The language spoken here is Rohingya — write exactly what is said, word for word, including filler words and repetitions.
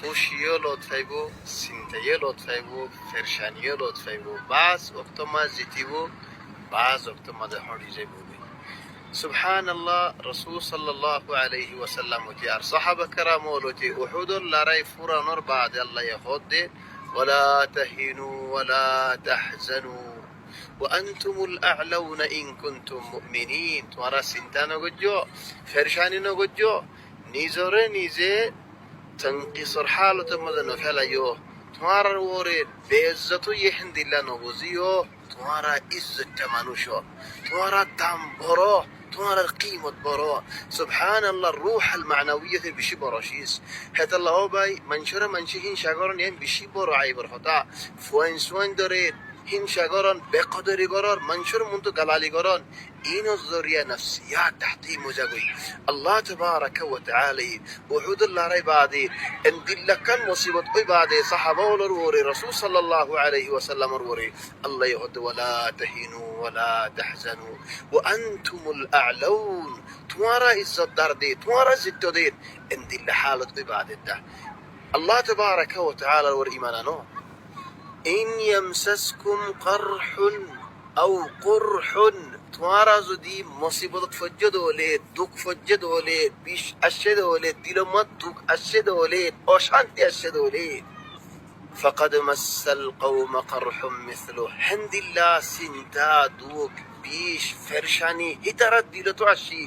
Kúci yó lot faibó, sinta yó lot faibó, fercani yó lot faibó. Bas októ maze zitibó, bas októ maze hóri zaibó. Subhánallah, Rosul sallallahu alaihi wasallam óite ar sahaba keram ókkol óite Uhudor lorai furanor baade Allah ye hoódde, "Wala tahinu wala tahzanu wa antumul a'launa in kuntum mu'minin." Tuáñra sinta no goijjó, fercani no goijjó, nizoré nize tankisor hálotor maze no felaiyó. Tuáñrar uore beezzot óiye héndilla no buzíyo. Tuáñra izzotta manúic ó, tuáñra dam boro, tuáñrar kimot boro. Subhánallah, ruh al manawiyote beci boro ciz. Hétolla ó bái, maincóre maincé hínca goron, yián beci boro aibor hotá. Fuain suain dórer, hínca goron, bekodori goron, maincór muntu galali goron, inor zoriya nafsiyat tahti moza goi. Allah tabaraka wa taala Uhudor lorai baade, endilla ekkán musibot ói baade, sahaba ókkolor uore, Rosul sallallahu alaihi wasallamor uore, Allah ye hoódde, "Wala tahinu wala tahzanu wa antumul a'laun." Tuáñra izzotdar de, tuáñra zitto de, endilla hálot ói baade dá. Allah tabaraka wa taalar uore iman ano. In yamsaskum qarhun aw qurhun, tuáñra zodi musibot foijjó de óile, duk foijjé de óile, bic aiccé de óile, dilor maze duk aiccé de óile, ocánti aiccé de óile, faqad massal qawma qarhun mithluh, héndilla sinta, duk, bic, fercani ítara dilot ó aiccé.